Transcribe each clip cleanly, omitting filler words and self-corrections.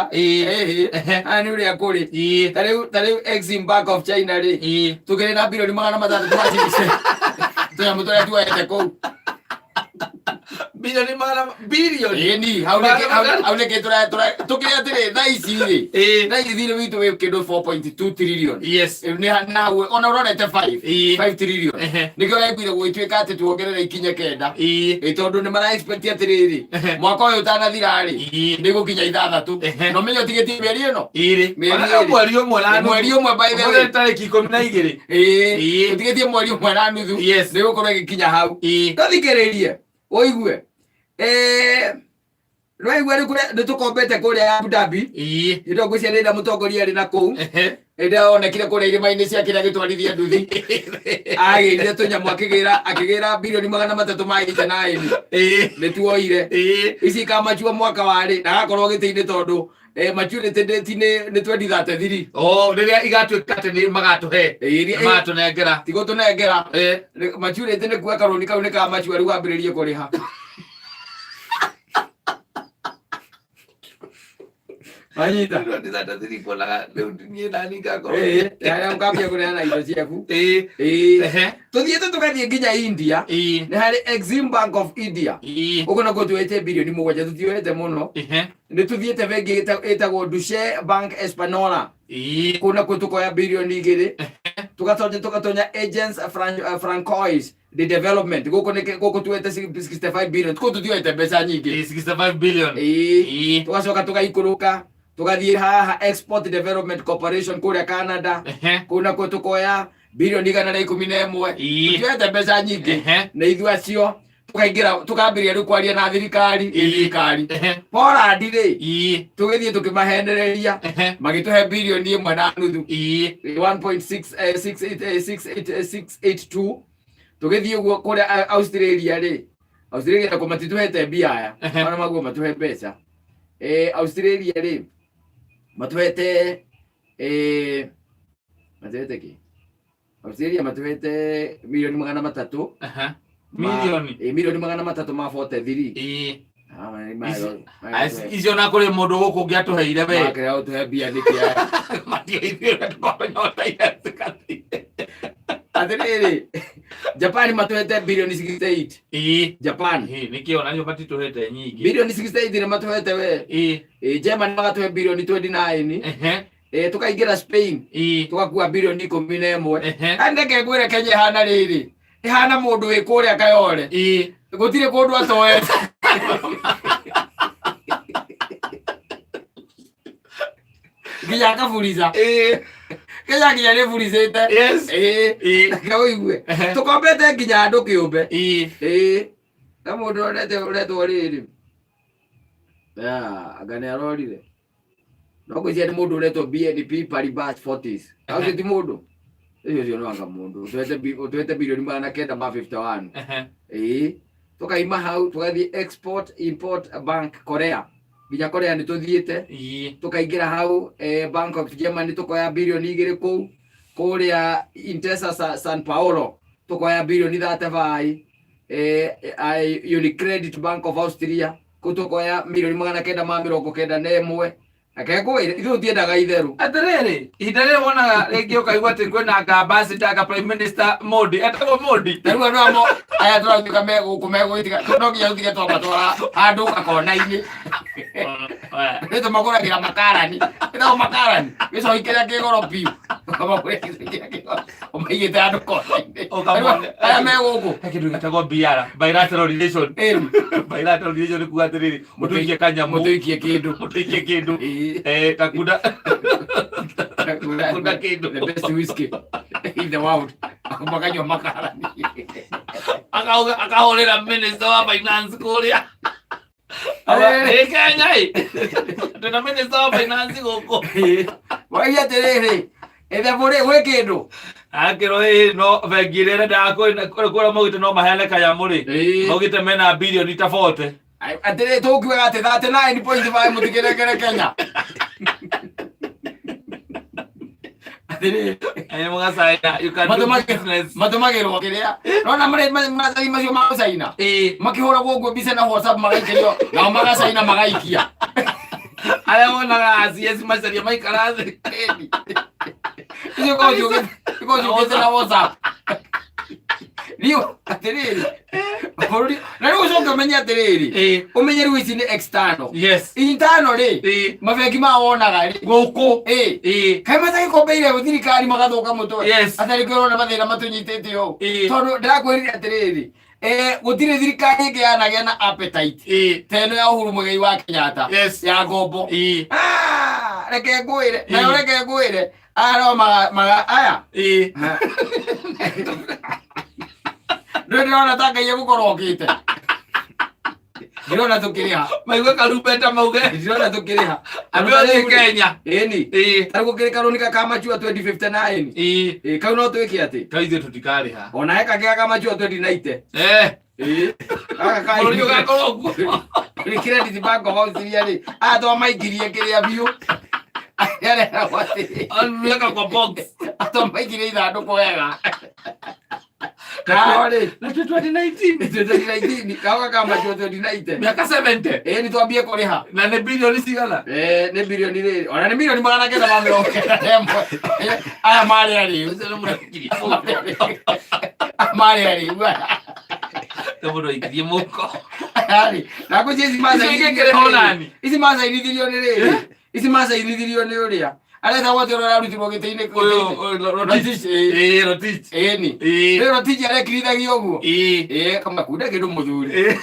Ĩĩ. Ehe. Aya nĩ ũrĩa kũrĩ. Ta rĩu Exim Bank of China rĩ, tũkĩrĩ na bilioni 600 ma ciringi tũnyamũ tũrĩa tuoete kũu. Bilioni magana bilioni. Ĩni, hau nĩkĩ hau nĩkĩ tũkĩrĩ atĩrĩ thaa ici rĩ, thaa ici thirĩ witũ wĩ kĩndũ 4.2 trillion. Nĩ na hau ona ũrorete 5 5 trillion. Nĩkĩo ũraiguire gũgĩtuĩka atĩ tuongerere ikinye 9. Ĩ tondũ nĩ mara expect atĩrĩrĩ, mwaka ũyũ ũtanathira rĩ, nĩ gũkinya 6. Na ũmenye ũtigĩtie mĩeri ĩno? Ĩrĩ. Mĩeri Ona ĩrĩ. 1 na nuthu. 1 by the way. Ũmũthĩ tarĩki 12. Ĩĩ. Ũtigĩtie 1.5. Nĩ gũkorwo ĩgĩkinya hau. Tũthikĩrĩrie ũigue. Nĩwaigua rĩu kũrĩa nĩ tũkombete kũrĩa Abu Dhabi. Hĩndĩ ĩyo ngwĩciria rĩrĩa mũtongoria arĩ na kũu. Hĩndĩ ĩyo onekire kũrĩa irĩma-inĩ cia kĩrĩa gĩtwarithia nduthi. Agĩrire tũnyamũ akĩgĩra bilioni 300 ma 89. Nĩ tuoire. Ici ikamachua mwaka warĩ na agakorwo gĩtĩ-inĩ tondũ maturity date nĩ 2033. Oh, rĩrĩa igatuĩka atĩ nĩ magatũhe. Magatũnengera. Ti gũtũnengera. Maturity nĩ kuoya karũni kau nĩ ka machua rĩu wambĩrĩrie kũrĩha. Wanyita? 2033 kuonaga rĩu niĩ nani ngakorwo. Ĩĩ, harĩa ũkambia kũneana indo ciaku. Ĩĩ. Tũthiĩte tũgathiĩ nginya India. Nĩ harĩ Exim Bank of India. Ũguo nakuo tuoete bilioni 7, tũtioete mũno. Nĩ tũthiĩte bengi ĩtagwo Deutsche Bank Espanola. Kũu nakuo tũkoya bilioni 2. Tũgatonya Agence Francois de Development. Gũkũ nĩ gũkũ tuoete 65 billion. Kũu tũtioete mbeca nyingĩ. 65 billion. Ĩĩ. Tũgacoka tũgaikũrũka tũgathiĩ haha Export Development Corporation kũrĩa Canada. Kũu nakuo tũkoya bilioni 111. Tũtioete mbeca nyingĩ. Na ithuĩ acio tũkaingĩra tũkambĩrĩria rĩu kwaria na thirikari. Thirikari Poland rĩ, tũgĩthiĩ tũkĩmahenereria, magĩtũhe bilioni 1.5, 1.6 6 6 8 6 82. Tũgĩthiĩ ũguo kũrĩa Australia rĩ, Australia nako matitũhete mbia aya. Ona maguo matũhe mbeca. Australia rĩ, matũhete matũhete kĩ? Australia matũhete milioni 300. Milioni. 300 million ma 43. Ah, Icio na kũrĩ mũndũ gũkũ ũngĩ atũheire we. Makĩrĩa gũtũhe mbia nĩkĩ aya? Matigeithio tũkorwo nyotaire tũgathiĩ. Atĩrĩrĩ, Japan matũhete bilioni 68. Japan. Nĩkĩo nacio matitũhete nyingĩ. Bilioni 68 nĩ matũhete we. Germany magatũhe bilioni 29. Tũkaingĩra Spain, tũgakua bilioni 11. Andeke ngwĩre Kenya ĩhana rĩrĩ, ĩhana mũndũ wĩ kũrĩa Kayole, gũtirĩ kũndũ atoete. Nginya akaburica. Kenya nginya nĩ buricĩte. Reke ũigue, tũkombete nginya andũ kĩũmbe. Ĩĩ, na mũndũ onete ũretwo rĩrĩ. Ah, anga nĩ arorire. No ngwĩciria nĩ mũndũ ũretwo BNP Paribas Fortis. Na ũcio ti mũndũ. Ũcio no anga mũndũ. Ũtũhete bilioni 900 ma 51. Ĩĩ. Tũkaima hau tũgathiĩ Export Import Bank Korea. Nginya Korea nĩ tũthiĩte. Tũkaingĩra hau Bank of Germany tũkoya bilioni 2 kũu. Kũrĩa Intesa San Paolo tũkoya bilioni 35. Unicredit Bank of Austria kũu tũkoya 991 million. Reke ngwĩre, ithuĩ tũtiendaga itherũ. Atĩrĩrĩ, ihinda rĩrĩ wonaga rĩngĩ ũkaigua atĩ kwĩna anga ambassador, anga prime minister Modi, etagwo Modi. Ta rĩu andũ amo aya tũratuĩka me gũkũ megũgĩtiga, no nginya tũtige twamatwara handũ gakona-inĩ. Nĩ tũmagũragĩra makarani. Ĩtagwo makarani. Gĩcohi kĩrĩa kĩ goro biũ. Ũkamagũrĩra gĩcohi kĩrĩa kĩ goro. Ũmaigĩte handũ kona-inĩ. Ũkamone. Aya me gũkũ. He kĩndũ gĩtagwo BR, bilateral relation. Ĩni. Bilateral relation nĩ kuga atĩrĩrĩ, mũtũikie kanyamũ. Mũtũikie kĩndũ. Mũtũikie kĩndũ. Takunda. Takunda kĩndũ. The best whiskey in the world. Makanyua makarani. Akahũrĩra minister wa finance kũrĩa. Ĩ Kenya ĩ. Twĩna minister wa finance gũkũ. Waiga atĩrĩrĩ, ĩthe rĩ gwĩ kĩndũ. Akĩrwo ĩ no bengi ĩrĩa ĩrendaga kũrĩa maugĩte no maheane kanyamũ rĩ. Maugĩte mena bilioni ta 40. Atĩrĩ tũkiugaga atĩ 39.5 mũtikĩrengere Kenya. Atĩrĩ Mũgacaina, you can do business. Matũmagĩrwo kĩrĩa nona marĩ maratathi macio ma gũcaina, makĩhũragwo ũguo mbica na WhatsApp magaikĩrio, nao magacaina magaikia. Arĩa wonaga CS macaria maikara thĩ. Ĩni. Icio ikoragwo ciũkĩte, ikoragwo ciũkĩte na WhatsApp. Riũ atĩrĩrĩ, bũrũri na rĩu ũcoke ũmenye atĩrĩrĩ, ũmenye rĩu ici nĩ external. Internal rĩ, mabengi ma wonaga rĩ Gũkũ. Kaĩ matagĩkombeire thirikari magathũka mũtwe? Yes. Atarĩ kĩrona mathĩna matũnyitĩte ũũ. Ĩĩ. Tondũ ndĩrakwĩrire atĩrĩrĩ, gũtirĩ thirikari ĩngĩ yanagĩa na appetite ta ĩno ya Uhuru Muigai wa Kenyatta ya ngombo. Ah, reke ngwĩre nayo, reke ngwĩre aya no maga maga aya. Ndũrĩ ndĩrona ta Ngai egũkorwo okĩte, ndĩrona tũkĩrĩha. Maigue karumbeta mauge. Ndĩrona tũkĩrĩha. Andũ othe Kenya. Ĩni. Tarĩ gũkĩrĩ karũni ka mature 2059. Ĩ, kau no twĩke atĩ Ka ithuĩ tũtikarĩha. Ona he kangĩ ga mature 2090. Gaka ka Bũrũri ũgakorwo kuo. Nĩ Credit Bank of Austria rĩ, aya twamaikirie kĩrĩa biũ, areragwo atĩ Weka kwa box. Twamaikirie ithandũkũ wega kao rĩ. Na twĩ 2019. 2019, kao ga mature 2090. Mĩaka 70. Ĩ, nĩ twambie kũrĩha. Na nĩ bilioni cigana? Nĩ bilioni rĩrĩ, ona nĩ 991,000,000. Aya marĩ arĩu. Ũcio nĩ mũndũ aikirie mũhuko. Marĩ arĩu aya. Nĩ mũndũ aikirie mũhuko. Aya-rĩ, na ngwĩciria ici Icio ingĩkĩrĩhwo nani? Ici macainithirio nĩ rĩrĩ, ici macainithirio nĩ ũrĩa aretagwo atĩ, ũrĩa ũrarutirwo gĩtĩ-inĩ. Ũyũ, ũyũ, Rotich. Rotich, ĩĩ. Ĩĩ, Rotich. Ĩni. Rĩu Rotich arekirithagia ũguo. Ĩĩ, kamakunda kĩndũ mũthuri.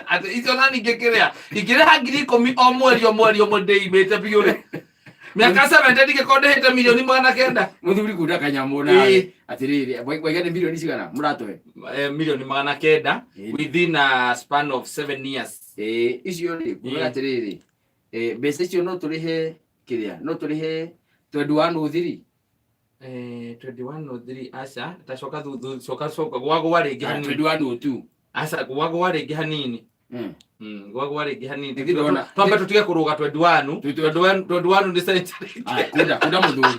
Atĩ icio nani ingĩkĩrĩha, ingĩrĩha 10,000 o mweri, o mweri, o mweri, ndĩimĩte biũ rĩ, mĩaka 70 ndingĩkorwo ndĩhĩte 900,000,000. Mũthuri kunda kanyamũ nawe atĩrĩrĩ, waiga nĩ milioni cigana mũratũhe? 900,000,000 within a span of 7 years. Ĩĩ, icio rĩ, kuga atĩrĩrĩ, mbeca icio no tũrĩhe kĩrĩa, no tũrĩhe 2103. 2103, aca, tacoka thuthu, coka, coka gwagwa rĩngĩ hanini. 2102. Aca, gwagwa rĩngĩ hanini. Gwagwa rĩngĩ hanini. Nĩ ndĩrona- Twambe tũtige kũrũga 21. 21, 21 nĩ century. Aya, kunda, kunda mũthuri,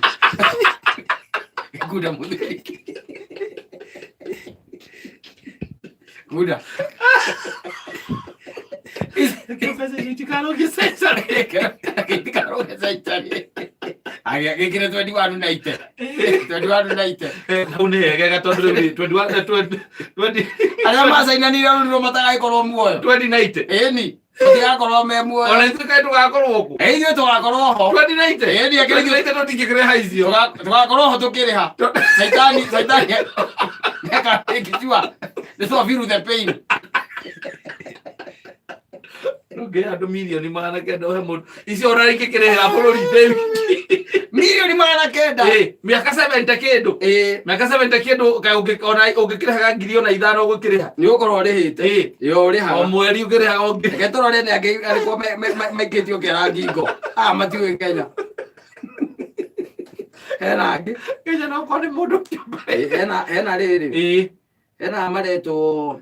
kunda mũthuri, kunda. Mbeca icio itikarũgie century. Gĩtikarũge century. Agĩkĩre 2190, 2190. Hau nĩ hegega tondũ rĩu nĩ 21, 20 20 Arĩa macainanire rũriro matagagĩkorwo muoyo. 2090. Ĩni, matigakorwo me muoyo. Ona ithuĩ kaĩ tũgakorwo kũ? Ĩ, ithuĩ tũgakorwo ho. 2090. Ĩni, akĩrĩ 2090 tũtingĩkĩrĩha icio. Tũgakorwo ho tũkĩrĩha. Caitani, caitani nĩakĩtua nĩ twa feel the pain. Ndũngĩhe andũ 900,000, ũhe mũndũ icio ona ingĩkĩrĩhĩra bũrũri ndĩ wiki. 900,000. Ĩ, mĩaka 70 kĩndũ. Mĩaka 70 kĩndũ, kaĩ ona ũngĩkĩrĩhaga 5,000 ũgũkĩrĩha. Nĩ ũgũkorwo ũrĩhĩte. Ĩ, O ũrĩhaga. Mweri ũkĩrĩhaga ũngĩ. Reke tũrore nĩ angĩ arĩkũ maikĩtio kĩara ngingo. Aya matiũĩ Kenya hena angĩ. Kenya no korwo nĩ mũndũ kĩũmbe. Ĩ, hena rĩrĩ, hena maretwo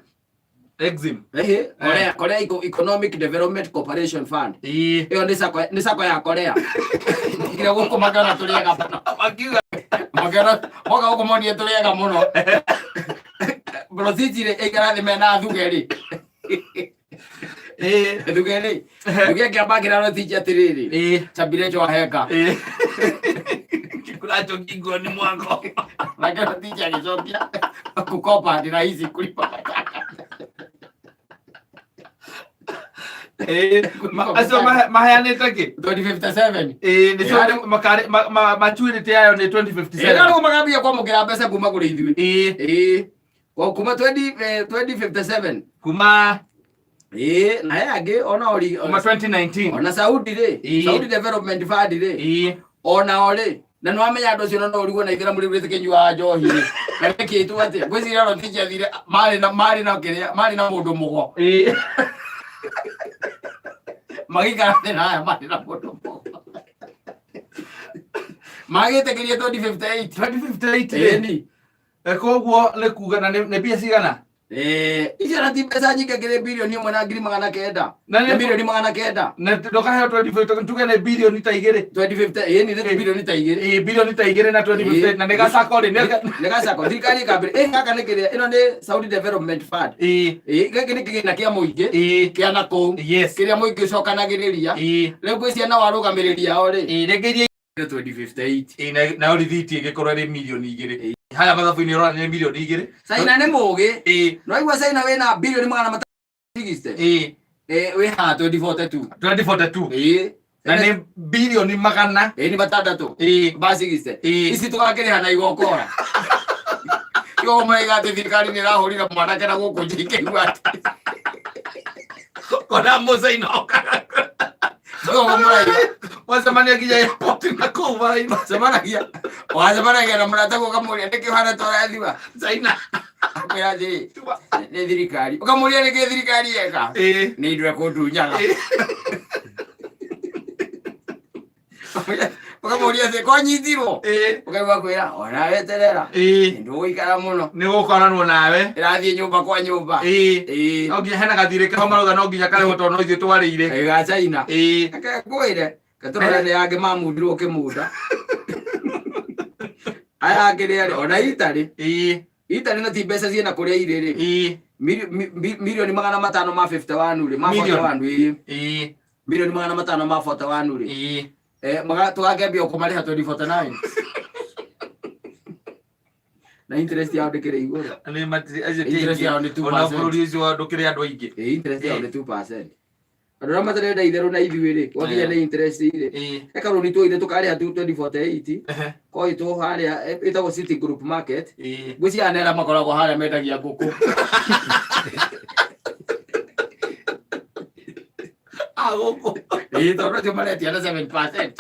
Exim. Ehe, Korea Economic Development Corporation Fund. Ĩyo nĩ sacco, nĩ sacco ya Korea. Ngira gũkũ makĩona tũrĩega mũno. Makiuga Makĩona moka gũkũ monire tũrĩega mũno. Brotiti rĩ, ĩikara thĩ mena thuge rĩ. Thuge rĩ. Thuge akĩamba akĩra Rotiti atĩrĩrĩ. Chambire chwahenga. Kikuracho kingoni mwako. Nake Rotiti agĩcokia, kukopa ni rahisi kulipa. Acio maheanĩte kĩ? 2057. Ĩĩ, nĩcio maturity yayo nĩ 2057. Ĩno rĩu magambia kwamũkĩra mbeca kuma kũrĩ ithuĩ. Ĩĩ. Kwa kuma 20, 2057. Kuma Ĩĩ, na he angĩ ona ori kuma 2019. Ona Saudi rĩ, Saudi Development Fund rĩ, onao rĩ, na nĩ wamenya andũ acio no ũrigwo na ithĩramu rĩu rĩtikĩnyuaga njohi rĩ, na rĩkĩtwo atĩa? Ngwĩciria Rotich athire marĩ na kĩrĩa, marĩ na mũndũ mũgo. Magĩikara thĩ na aya marĩ na mũndũ mũgo magĩtĩkĩria 2058. 2058 rĩ. Ĩni. Koguo nĩ kuga na nĩ mbia cigana? Icio na ti mbeca nyingĩ ngĩrĩ 1,900,000. Na Nĩ nĩ 900,000,000. Na ndũkaheo 2050, tuge nĩ birioni ta igĩrĩ. 2050, ĩĩ nĩ birioni ta igĩrĩ. Ĩĩ, birioni ta igĩrĩ na 2050, na nĩ gacako rĩ, nĩ gacako thirikari ĩkambĩrĩria. Ĩ gaka nĩ kĩrĩa, ĩno nĩ Saudi Development Fund. Ĩĩ, gĩkĩ nĩ kĩgĩna kĩa mũingĩ kĩa na kũu kĩrĩa mũingĩ ũcokanagĩrĩria. Rĩu gwĩ ciana warũgamĩrĩri ao rĩ. Ĩĩ, rĩngĩ iria 2058. Ĩĩ, nayo rithiti ĩgĩkorwo ĩrĩ 2 mirioni. Haya mathabu-inĩ ũrona nĩ 2 mirioni. China nĩ mũgĩ. No igua China wĩna 600,000,000. Wĩ haha 2042. 2042. Ĩĩ. Na nĩ birioni magana. Ĩĩ, nĩ matandatũ. Ba sixty. Ici tũgakĩrĩha na igokora. Igo maraiga atĩ thirikari nĩ ĩrahũrire mwanake na gũkũ njikĩigua atĩ. Kona mũcaina okaga. Igo maraiga. Wacemania nginya airport na kũu baraina. Cemanagia. Wacemanagia na mũrata ũkamũria nĩkĩ ũhana ta ũrathua. China. Akwĩra atĩrĩ, nĩ thirikari. Ũkamũria nĩkĩ thirikari yeka. Nĩ indo ĩkũndunyaga. Ũkamũria atĩ kwanyitirwo. Ũkaigua kwĩra ona weterera. Ndũgũikara mũno. Nĩ gũkoranwo nawe. Ĩrathiĩ nyũmba kwa nyũmba. No nginya hena gathirĩ keho marauga no nginya karĩhwo tondũ no ithuĩ twarĩire. Ga China. Reke ngwĩre, ketũrore nĩ angĩ mamundirwo kĩmunda. Aya angĩ nĩ arĩa ona Italy. Italy na ti mbeca ciĩna kũrĩa irĩ rĩ. 551,000,000 rĩ, ma Million. 41 ĩĩ. 541,000,000 rĩ. Tũgakĩambia kũmarĩha 2049. Na interest yao ndĩkĩrĩ igũrũ. Nĩ matirĩ acio ti Interest aingĩ. yao nĩ 2%. Ona bũrũri ũcio wa ndũkĩrĩ andũ aingĩ. Ĩĩ, interest yao nĩ 2%. Andũ arĩa matarenda itherũ na ithuĩ rĩ, gwakinya nĩ interest rĩ. He karũni twoire tũkarĩha 2048. Koĩtwo harĩa ĩtagwo City Group Market. Ngwĩciria nĩ arĩa makoragwo harĩa mendagia ngũkũ. Ah, gũkũ. Ĩĩ, tondũ acio maretia na 7%.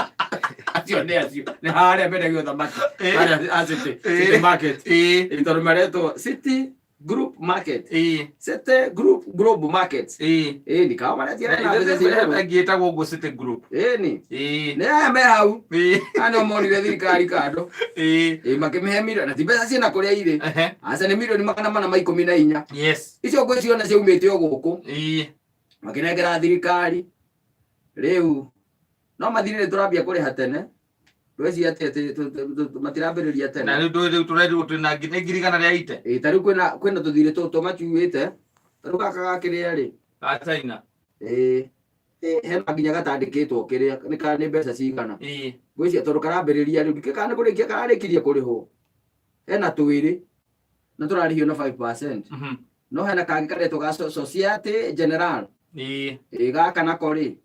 Acio nĩ acio. Nĩ harĩa mendagio thamaki. Harĩa a City. City Market. Ĩĩ, tondũ maretwo City Group Market. City Group Global Market. Ĩĩ, nĩ kao maretia na mbeca cia igũrũ. Ĩngĩ ĩtagwo ũguo City Group. Ĩĩ, nĩ. Nĩ aya me hau. Aya nĩo monire thirikari kando. Ĩĩ, makĩmĩhe mirioni. Na ti mbeca ciĩna kũrĩa irĩ. Aca nĩ 414,000,000. Icio ngwĩciona ciaumĩte o gũkũ. Makĩnengera thirikari. Rĩu no mathirĩ nĩ tũrambia kũrĩha tene. Ndweciria atĩ matirambĩrĩria tene. Na rĩu rĩu tũrerirwo twĩna nĩ 180,000. Ĩĩ, ta rĩu kwĩna tũthirĩ tũtũ macuĩte. Ta rĩu gaka gakĩrĩa rĩ. Ga China. Ĩĩ. Hena nginya gatandĩkĩtwo kĩrĩa nĩ ka nĩ mbeca cigana. Ngwĩciria tondũ karambĩrĩria rĩu ndikĩ kana nĩ kũrĩkia kararĩkirie kũrĩhwo. Hena twĩrĩ na tũrarĩhio na 5%. No hena kangĩ karetwo ga Societe Generale. Ĩĩ, gaka nako rĩ.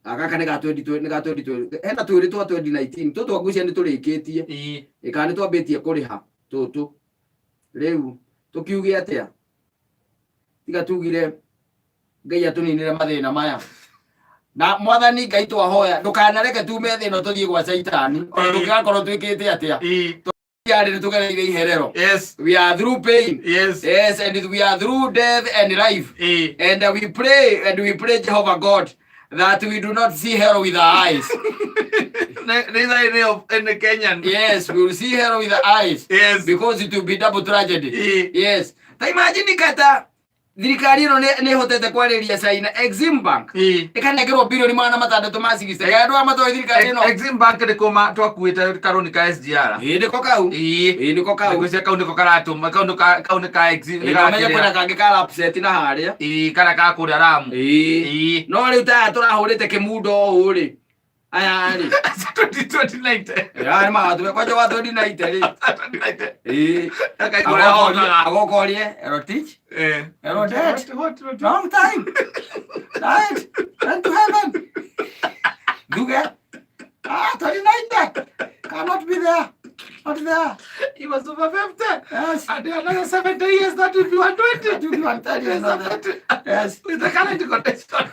Gaka nĩ ga 2020, nĩ ga 2020. Hena twĩrĩ twa 2019, tũtũ ngwĩciria nĩ tũrĩkĩtie. Ĩĩ, kana nĩ twambĩtie kũrĩha tũtũ. Rĩu tũkiuge atĩa? Tiga tugire Ngai atũninĩre mathĩna maya. Na mwathani Ngai twahoya ndũkanareke tume thĩ ĩno tũthiĩ gwa Caitani ona tũngĩgakorwo twĩkĩte atĩa. Yarĩ nĩ tũgereire iherero. We are through pain. Yes, and we are through death and life. And we pray, and we pray Jehovah God that we do not see hell with our eyes. Neither any of any Kenyan. Yes, we will see hell with our eyes. Because it will be double tragedy. Yes. Ta imagine kata thirikari ĩno nĩ ĩhotete kwarĩria China Exim Bank ĩkanengerwo 660,000,000,000. Andũ aya matoĩ thirikari ĩno. Exim Bank nĩ kũma twakuĩte karũni ka SGR. Ĩĩ, nĩko kau. Ĩĩ, nĩko kau. Ngwĩciria kau nĩko karatũma, kau nĩ ka, kau nĩ ka Exim, nĩ Ĩĩ, ga no menye kĩrĩa. kwĩna kangĩ ka lapset na harĩa. Ĩĩ, karĩa ka kũrĩa Lamu. Ĩĩ. Ĩĩ. No rĩu ta aya tũrahũrĩte kĩmundo ũũ rĩ. Aya rĩ. 2090. Aya nĩ magatũme kwanja wa 2090 rĩ. 2090. Ĩĩ. Akaigua ũrĩa ahotaga. Agokorie Erotich. Erotet. What? Long time. Right. Run to heaven. Duge. 2090. Cannot be there. Not there. He was over 50. Yes. And another 70 years, that will be 120. That will be 130 years. Yes. With the current condition.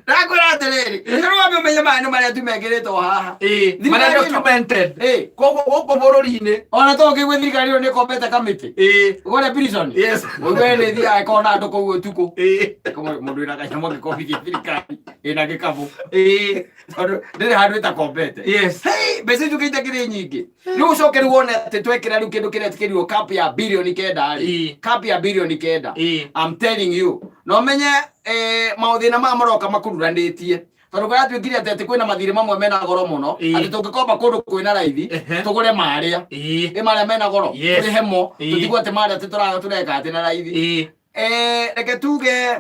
Ndakwĩra atĩrĩrĩ, rĩu wambe ũmenye Ũmenye maya nĩ marĩa tu mekĩrĩtwo haha. Ĩĩ, Thirikari marĩa ĩno. documented. Ĩĩ. Koguo gũkũ bũrũri-inĩ. Ona to ũkĩigue thirikari ĩyo nĩ ĩkombete kamĩtĩ. Ĩĩ. Kũrĩa prison. Yes. Ũigue nĩ ĩthiaga ĩkona andũ kũu ũtukũ. Ĩĩ. Mũndũ wĩna kanyamũ angĩkombithia thirikari ĩna gĩkabũ. Ĩĩ. Tondũ ndĩrĩ handũ ĩtakombete. Yes. Hey, mbeca icio itakĩrĩ nyingĩ. Rĩu ũcoke rĩu wone atĩ twekĩra rĩu kĩndũ kĩrĩa kĩrirwo cap ya birioni 9 rĩ. Ĩĩ. Cap ya birioni 9. Ĩĩ. I'm telling you. Na ũmenye maũthĩna maya maroka makururanĩtie. Tondũ kũratuĩkire atĩ atĩ kwĩna mathirĩ mamwe mena goro mũno. Ĩĩ. Atĩ tũngĩkomba kũndũ kwĩna raithi, tũgũre marĩa. Ĩĩ. Ĩ marĩa mena goro, Yes. tũrĩhe mo. Ĩĩ. Tũtigwo atĩ marĩa atĩ tũreka atĩ na raithi. Ĩĩ. Reke tuge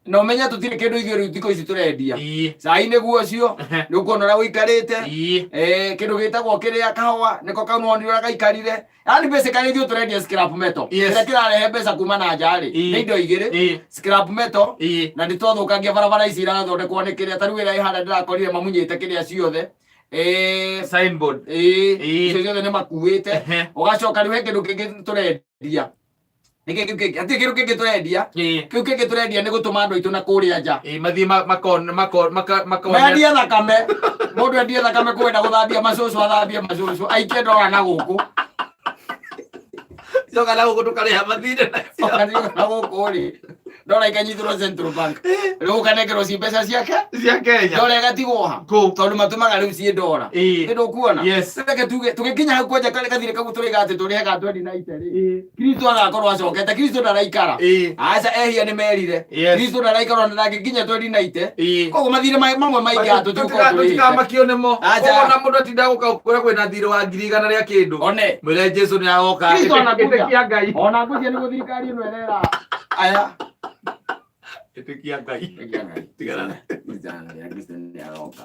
na ũmenye tũtirĩ kĩndũ ithuĩ rĩu thikũ ici tũrendia. Ĩĩ. Cai nĩguo ũcio, nĩ ũkuona ũrĩa ũikarĩte. Ĩĩ. Kĩndũ gĩtagwo kĩrĩa kahũa nĩko kau nĩwonire ũrĩa gaikarire. Yaani basically ithuĩ tũrendia scrap metal. Yes. Kĩrĩa kĩrarehe mbeca kuma na nja rĩ, Ĩĩ. nĩ indo igĩrĩ. Ĩĩ. Scrap metal Ĩĩ. na nĩ twathũkangia barabara ici irathondekwo nĩ kĩrĩa ta rĩu ĩrĩa ĩhana ndĩrakorire mamunyĩte kĩrĩa ciothe. Signboard. Ĩĩ, Ĩĩ. icio ciothe nĩ makuĩte. Ũgacoka rĩu he kĩndũ kĩngĩ tũrendia. Nĩkĩ kĩu kĩngĩ? Hatirĩ kĩndũ kĩngĩ tũrendia. Ĩĩ. Kĩu kĩngĩ tũrendia nĩ gũtũma andũ aitũ na kũrĩa nja. Ĩĩ, mathiĩ makone. Mendie thakame. Mũndũ endie thakame kwenda gũthambia macũcũ athambie macũcũ. Aikie ndora na gũkũ. Coka na gũkũ tũkarĩha mathirĩ nacio. Ũgathiĩ na gũkũ rĩ. Ndora ikanyitĩrwo Central Bank. Rĩu ũkanengerwo ci mbeca ciake. Cia Kenya. Ndora ĩgatigwo ha. Kũ. Tondũ matũmaga rĩu ciĩ ndora. Ĩĩ. Nĩ ndũkuona? Yes. Reke tuge tũgĩkinya hau kwanja karĩ gathirĩ kau tũrĩga atĩ tũrĩhe ga 2090 rĩ. Kristo agakorwo acokete. Kristo ndaraikara. Ĩĩ. Aca ehia nĩ merire. Yes. Kristo ndaraikara ona ndangĩkinya 2090. Ĩĩ. Koguo mathirĩ mamwe maingĩ haha tũtigũkorwo tũrĩhĩte. Tũtikamakio nĩmo. Aca. Koguo na mũndũ atinda gũka kũrĩa kwĩna thirĩ wa 100,000 rĩa kĩndũ. One. Mwĩre Jesu nĩ agoka. Kristo anakuja. Ĩtĩkia Ngai. Ona ngũcia nĩguo thirikari ĩno ĩrera. Aya. Ĩtĩkia Ngai. Ĩtĩkia Ngai. Tigana. Kristo nĩ aroka.